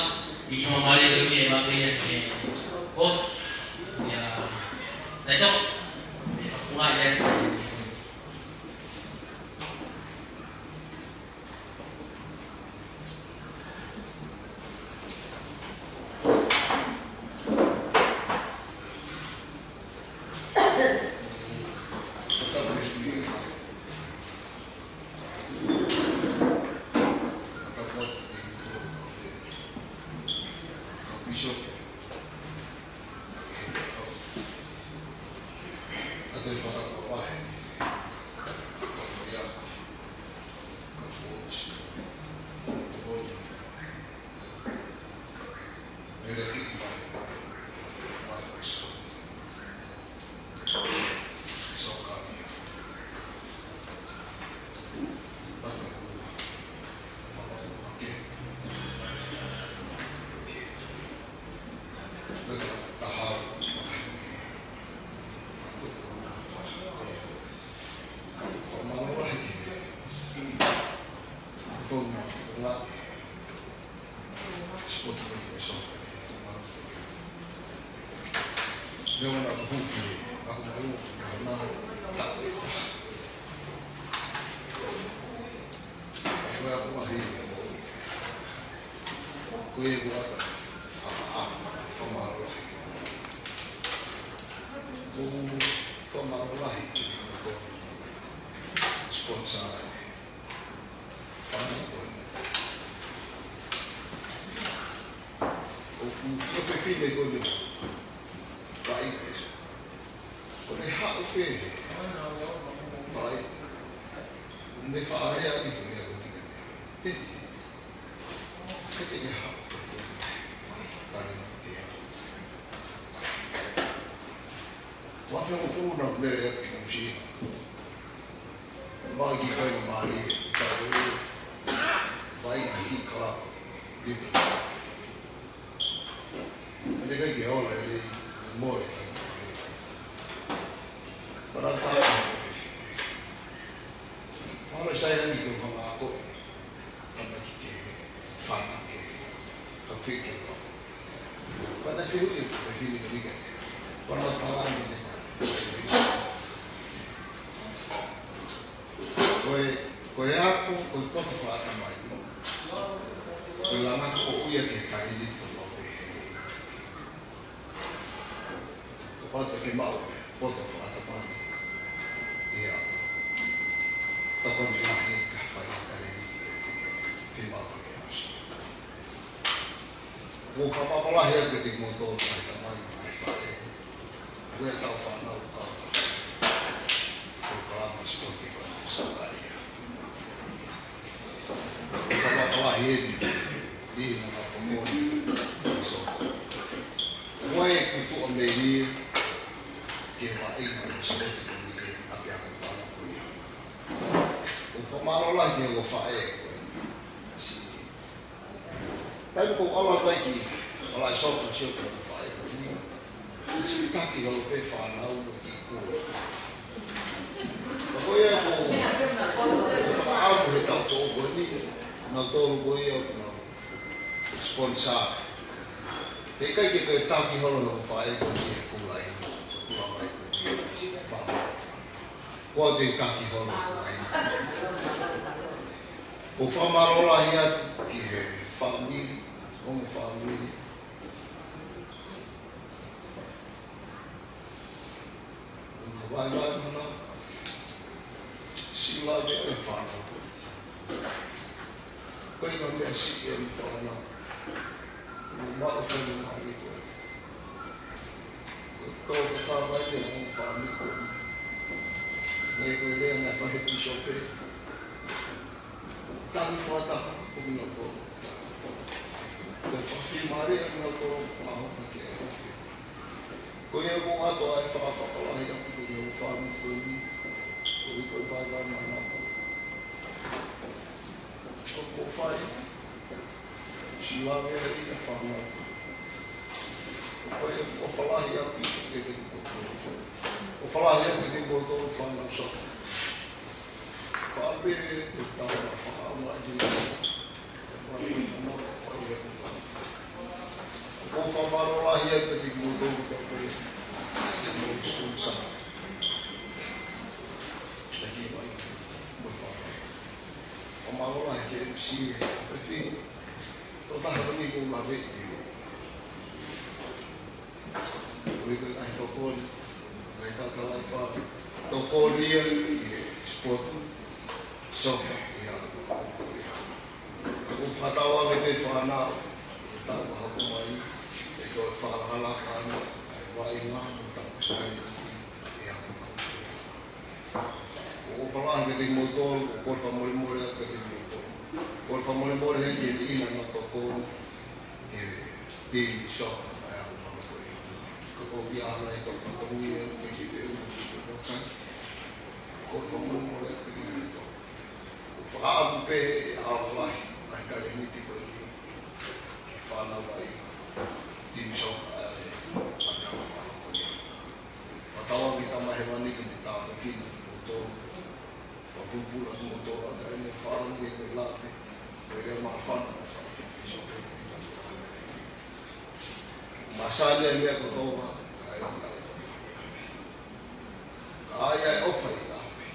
I ki ma mai ko ni e ma ke ia ke. Of. Ia. Taito. Ia, funga ia. Sponsor. ʻOku ʻi ai e fefine ko eni, Vaʻinga Esa. Ko ʻene haʻu pē he Falaite, ʻoku ne faʻa lea ʻi he lea ko ē ʻikai te te. Te te ke haʻu pē ko eni. Tali ni te a. Ua fea mo fulu na ʻoku ne lea ki Nuʻu Sila. Mai ki faingamālie, ʻi taʻu ʻe ua. Vaʻinga ki Kalapu, Lipu. ʻA ia ʻikai ke ola lelei, ʻe mole faingamālie. Mana tā ko e fefine. Mana sai ange ko e hanga ko ē. Tama ki ke, fanga ke, ka fike ko. Mana fehuʻi e fefine ko eni kiate au. Mana tala ange ne. Ko e, ko e ako, ko e poto fakaʻatamai. Ko e langa ko ia ke kai ni ko pau pē. Kapau te ke maʻu e poto fakaʻatamai. ʻIo. Tokoni lahi ka fai ka kai ni ke te ke fiemaʻu ke ke ʻosi. Mou fakamālō lahi atu kiate kimoutolu ngaahi tamai, ngaahi faʻē. Ko e tau fānau kau. Ko e palama sipoti ko e sākaia. Mou fakamālō lahi eni, ni na ka pomoni, ni so. Ko e kupu o meni, ke Vaʻinga mo e sipoti ko eni ke ʻapiako palama ko ia. Mālō lahi ki he ongo faʻē ko eni. Taimi ko ē ʻoku ʻalu atu ai ki ʻAlaʻi Soka ʻo sio ki he ongo faʻē ko eni, ʻoku taki holo pē fānau mo e kiʻi kula. Ka ko ia ko e fakaʻamu he taʻu foʻou ko eni, nautolu ko ia ʻoku nau sponsor. He ʻikai ke toe taki holo e ongo faʻē ko eni he kula ʻi, kula mai ko eni. Ko au te u taki holo e kula ʻi. ʻOku ou fakamālō lahi atu ki he fāmili, ongo fāmili. ʻOku ou vaivai mana, siʻi lave e fānau ko ē. Ko e ngaahi meʻa siʻi e fānau. ʻOku mau fai e ngaahi ko ē. Ko e tō ka ka vai e ongo fāmili ko ē. Naʻe ko e lea naʻe fai ʻe he pīsope. Tangi fakataha ʻo kinautolu. Ko e fakafiemālie ʻa kinautolu ʻoku ʻaho na ke ʻofi. Ko ia ʻoku ʻoatu ai e fakapapālangi ʻaupito ki he ongo fāmili ko eni. Ko ia ko e vaivai mana ʻoku ou fai. Siʻi lave e fānau. Ko ia ʻoku ou ʻofa lahi ʻaupito kiate kimoutolu. ʻOfa lahi ʻaupito kiate kimoutolu fānau Soka. Faʻa pē te tau fakaʻamu ai ki he fānau, fānau, fānau. ʻOku ou fakamālō lahi atu kiate kimoutolu ka pē mo e sponsor. Taki mai mo e fānau. Fakamālō lahi ki he M C e pē. Tō taha ko eni ʻoku ou laveʻi. Ko ia ko e ngaahi tokoni, ngaahi talatalaifale, tokoni ia ʻi he sport, Soka ʻi he ʻaho ko ia. ʻOku fakatauange pē fānau, ʻi he taʻu ka hoko mai, ʻe toe fakalakalaka ange ʻa e vaʻinga mo e talatalaifale ʻi he ʻaho ko ia. ʻOku ou ʻofa lahi kiate kimoutolu, ʻoku ou fakamolemole atu kiate kimoutolu. ʻOku ou fakamolemole heni ki he niʻihi naʻa nau tokoni ki he timi Soka ʻa e ʻaho ko ia. Ka ʻoku ou ʻi ai ʻa e fatongia ʻoku teʻeki feʻunga ki he pokai. ʻOku ou fakamolemole atu kiate kimoutolu. ʻOku ou fakaʻamu pē ʻe ʻaho lahi ʻa e talēniti ko eni ki he fānau ʻa e timi Soka ʻa e ʻaho ko ia. Fakatauange Tamai Hēvani ke ne tāpuekina kimoutolu. Fakapulipuli kimoutolu ʻaki ʻene fāmili, ʻene lape, ko e lea māfana naʻe fai ʻe he pīsope ki he tangata. Masani ʻa e meʻa kotoa, ka ʻi ai ʻa e ʻofa ʻi ʻapi. Ka ʻi ai ʻa e ʻofa ʻi ʻapi,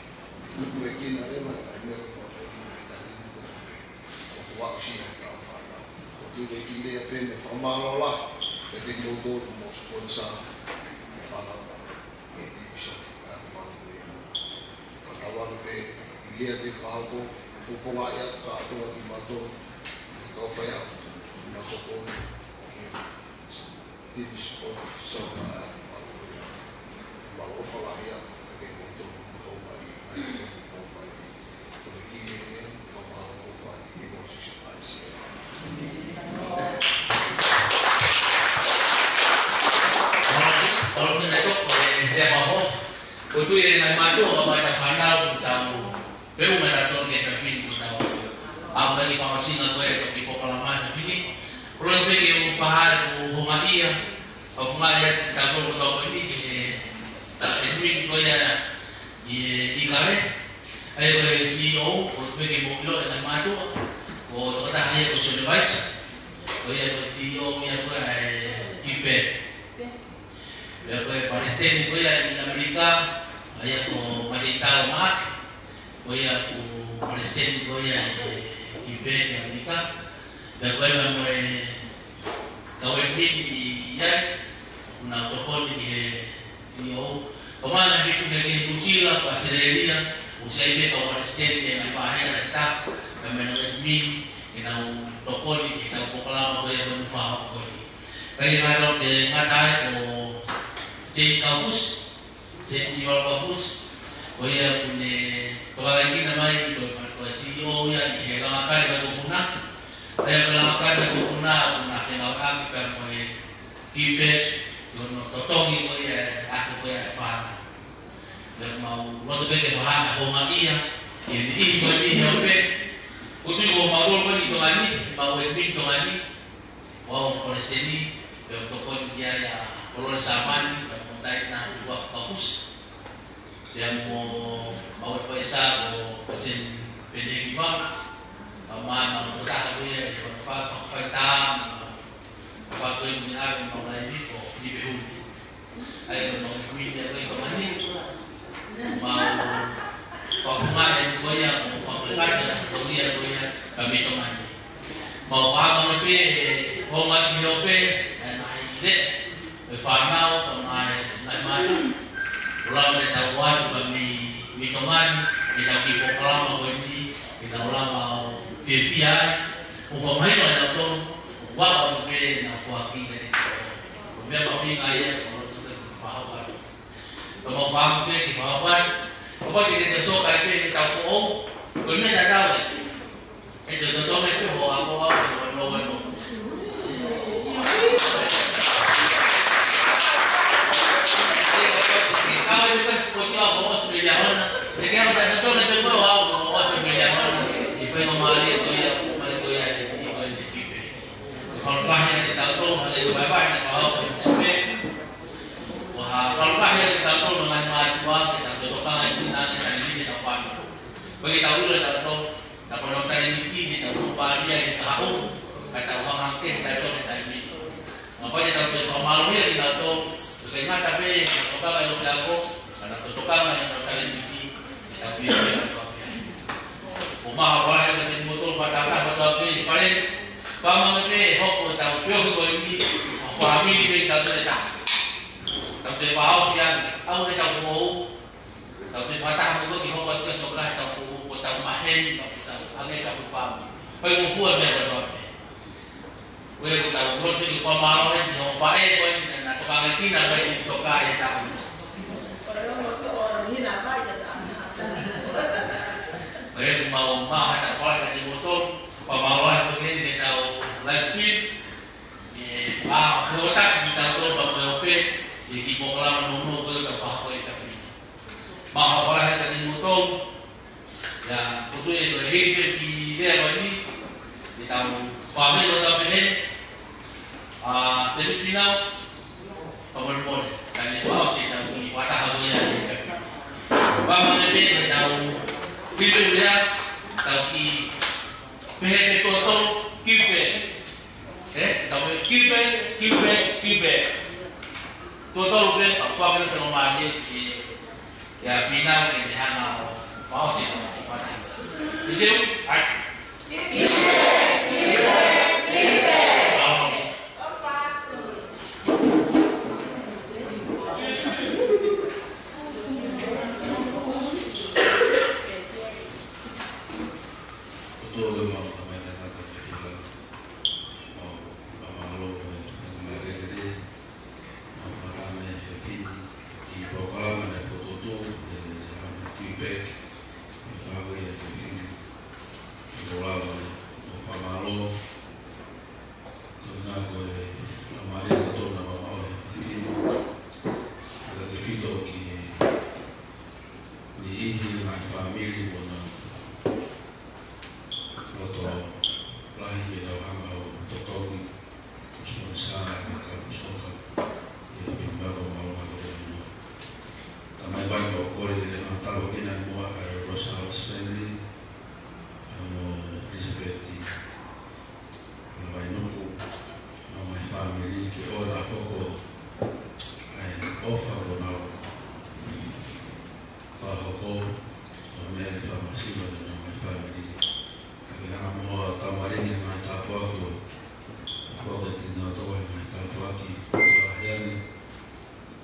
ʻe puleʻi leva ʻa e meʻa kotoa pē, ʻa e talēniti kotoa pē. ʻOku aʻusia ʻe he kau fānau. ʻOku ou tui ʻe kei lea pē mo e fakamālō lahi kiate kimoutolu hoʻomou sponsor e fānau ʻa e timi Soka ʻa e ʻaho ko ia. Fakatauange pē ʻi he lea te u fakahoko, ʻoku ou fofongaʻi atu kātoa kimautolu, kau faiako, ʻoku nau tokoni ki he timi Soka ʻa e ʻaho ko ia. Mau ʻofa lahi atu kiate kimoutolu, kimoutolu mai, ʻa e tokoni ko ē. Ko e tui ʻa e ngaahi mātuʻa, ka mai ta fānau, tau feʻunga ta tonu ke ta fini ko tau. ʻA mai ki he fakaʻosinga ko ē ʻo e kiʻi polokalama ta fini. Ko e pehē ke u pehē ʻoku ou houngaʻia, ʻa e funga ia ta tonu ko tau ko eni ki he, he tui ko ia ʻi he ʻIkale. ʻA ia ko e C E O, ʻoku ou tui ke mou ʻilo ʻe ngaahi mātuʻa, ko e tokotaha ia ko Sione Vaisa. Ko ia ko e C E O ia ko ē ʻa e Kipe. Pea ko e palesiteni ko ia ʻi ʻAmelika, ʻa ia ko Mateitao Maake. Ko ia ko e palesiteni ko ia ʻi Kipe ʻi ʻAmelika. Pea ko ia mo e kau ʻi ai, ʻoku nau tokoni ki he C E O. Ko e ngaahi feituʻu kehekehe, Nuʻusila, ko ʻAositelēlia, ʻoku ʻi ai pē kau palesiteni ʻi he ngaahi pāhela ʻe taha, ka mena ʻo e timi, ke nau tokoni ki he kau polokalama ko ia ʻoku nau fakahoko ko eni. Ka ʻi he ngaahi lau te ngata ai ko Jane Kaufusi, Jane Kiwala Kaufusi, ko ia ʻoku ne tokaʻi kina mai, ko, ko e C E O ia ʻi he Langakale Vaikokuna. Ko ia ko e Langakale Vaikokuna, ʻoku na fengāueʻaki pea mo e Kipe, ʻi hono totongi ko ia e ako ko ia e fānau. Pea mau loto pē ke fakahā e houngaʻia, ʻI he niʻihi ko eni he ope, ʻoku ou tui ko mālōlō ko eni ʻi Tonga ni, mau e mini Tonga ni, ʻo au palesiteni, pea ʻoku tokoni ki ai ʻa Florence Samani, pea mo Taina Tuʻuakafusi. Pea mo mau e faisa ko Palesiteni Pene Kiva, pea mo e tokotaha ko ia ʻi he fakafaifekau, mo e fakafaifekau ko ia ʻa e mau laivi ko Filipe Hulu. ʻA ia ko e mau mini ko ia ʻi Tonga ni. Mau fakafunga e ko ia, mau fakafunga e ko ia, ka mei Tonga ni. Mau fakamanatu pē, ʻo ngaahi ope, ʻa e ngaahi leʻo, ʻo e fānau, ʻo e ngaahi, ngaahi mali. ʻO lava ke tau ʻoatu ka mei, mei Tonga ni, ke tau kiʻi polokalama ko eni, ke tau lava ʻo fiefia ai, ʻo fakamahino ai kinautolu, ʻoku ʻi ai pē ʻenau foaki kiate kitautolu. Ko e meʻa mahuʻinga ia, ʻoku ou loto ke fakahoko atu. Ka mau fakamanatu pē ke fakahoko atu. Kapau te ke toe sio ki ai pē heʻetau foʻou, ko e meʻa tatau ē. ʻE toe totongi pē hoʻo ako, ako, so, no, no. Ke kau e pasi ko ia ko Australia hona. Te ke ako taʻetotongi pē ko e ako ko Australia hona. ʻI he faingamālie ko ia, mai ko ia, ʻi he, ʻi he kipe. Ko e fakalotolahi ʻa kitautolu, hangē ko e vahevahe naʻe fakahoko ʻe he kipe. Ko e fakalotolahi ʻa kitautolu mo e ngaahi mātuʻa, ke tau tokanga ʻi he ngaahi talēniti ʻetau fānau. Ko e ke tau ʻilo ʻe tautolu, ka ko ʻenau talēniti ke tau tupālia ʻi he kahaʻu, ka tau hanga ke tau tō he taimi. Naʻe pau ke tau toe fakamālohia kinautolu, ʻo ʻikai ngata pē he tokanga ʻi loto ako, ka nau tokanga ʻi heʻenau talēniti, ke tau fiefia kinautolu pē. ʻOku mau fakahoko atu kiate kimoutolu fakataha kotoa pē ʻi fale, pea mo e pē hoko ʻetau feohi ko eni, ʻo fāmili pē kitautolu ʻe taha. Tau toe fakaʻosi ange, ʻa ʻetau foʻou, tau toe fakataha mo e ko e kiʻi hoko atu ki he soccer ʻetau foʻou, ko ʻetau maheni, ko ʻetau ange ʻetau fāmili. Fai mo fua meʻa kotoa pē. Ko e ko ʻetau lotu ke fakamālō he ʻi hoʻo faʻē ko eni naʻa na tokanga ki he kiʻi soccer ʻi he taʻu ni. Ko e mau maha ta fai ka te moto, fakamālō he ko eni ke tau live stream. ʻE, ʻa, he ʻoku taki kitautolu pea mo e ope, ʻi he kiʻi polokalama nounou ko ē ʻoku tau fakahoko ʻi he efiafi ni. Mau fakamālō he kiate kimoutolu, ʻa, ʻoku ou tui ʻe hili pē kiʻi lea ko eni, ʻe tau fāmili ʻo tau pehē, ʻa, semifinal, fakamolemole, ka ne fakaʻosi ʻetau kiʻi fakataha ko ia ʻi he efiafi ni. Pea mo e pē ʻe tau hili pē lea, tau kiʻi pehē pē tuʻo tolu, kiʻi pē. ʻE, tau pehē, kipe, kipe, kipe. Tuʻo tolu pē, ka fua pē te lo mani, ʻe, ʻe ʻa Fina, ke ne hanga ʻo fakaʻosi ʻetau kiʻi fakataha. ʻE teu, ʻai. Kipe, kipe, kipe. Mālō. Ko e tolu mau tamai tangata ke fila. Mau fakamālō mo e faingamālie ke te mau kātaki he efiafi ni ʻi he polokalama naʻe fokotuʻu ʻe he Feedback, ʻi he fāmili ʻa e efiafi ni. Ko e lava ʻo fakamālō, ko e ngā ko e faingamālie kotoa naʻa mau maʻu he efiafi ni. Ka ke fito ki he niʻihi ngaahi fāmili ʻoku nau loto lahi ke nau hanga ʻo totongi, ʻo sponsor ʻa e kau soccer ʻi he pimako maʻu ngā ko e no. Tamai Vani, ʻoku ou kole ke nau talo ke nau mua ʻa e Rosales family, ʻa mo Elizabeth Lavainuku, ʻa mo e fāmili ke ʻoua naʻa hoko ʻa e ʻofa ko ʻenau fakahoko, ʻa e meʻa ke fakamasiva ʻenau ngaahi fāmili. Ka ke hanga muʻa ʻo taumalingi ʻa e ngaahi tāpuaki ʻoku foaki kiate kinautolu, ʻa e ngaahi tāpuaki ʻoku lahi ange,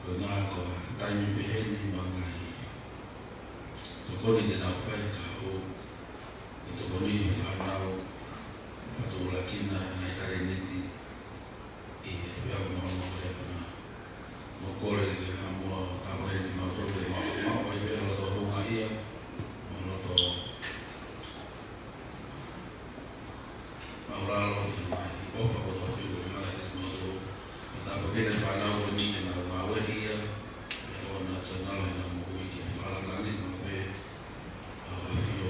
ko e ngaahi ko e taimi pehē ni mo e ngaahi tokoni te nau fai ka ʻo e tokoni ʻi he fānau, fakatupulaki ʻa e ngaahi talēniti, ʻi he pea ko maʻu ko e puna. Mau kole ke hanga muʻa ʻo tāpuakiʻi kimautolu ke mau, mau ʻai pē ʻa e loto houngaʻia, mo e loto māʻulalo ʻi he ngaahi ʻofa kotoa pē ʻoku ngata kiate kimautolu. Tāpuakiʻi ʻa e fānau ko eni ke nau ngāueʻi ia, ʻe ʻoua naʻa toe ngalo ʻenau moʻui ki he fakalangi, mo e pē ʻa e ʻafio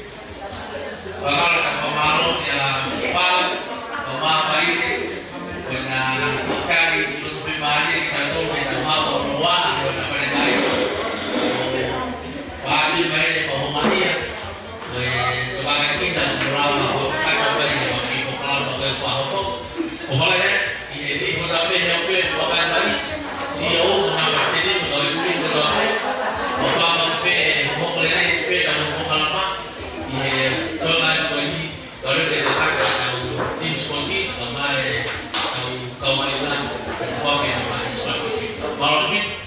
Fakafetaʻi, fakamālō kia Pala, fakamālō Faile, ko ʻena siʻi tali ʻi loto pē mālie kiate kitautolu ke tau hoko ʻo ʻoua, ʻi hona fale mai. ʻO fāʻaki mai e pō homai ia, ko e tokanga kina, ʻo lava ʻo kata mai e pō ki he polokalama ko ē kuo hoko. ʻO fale ē, ʻi he liʻi ko ē pē he ʻoku pē ʻo kai mai, si o o na ma te ni, ko e kuli ko ē pē, ʻo fāma pē, ʻo hoko lelei pē ʻetau polokalama, ʻi he tōnga ko eni, ʻo lele ke kakata ʻetau team sport, ka mai ʻetau kau mai na, ʻo fāma pē na mai sport. Mālō ʻaupito.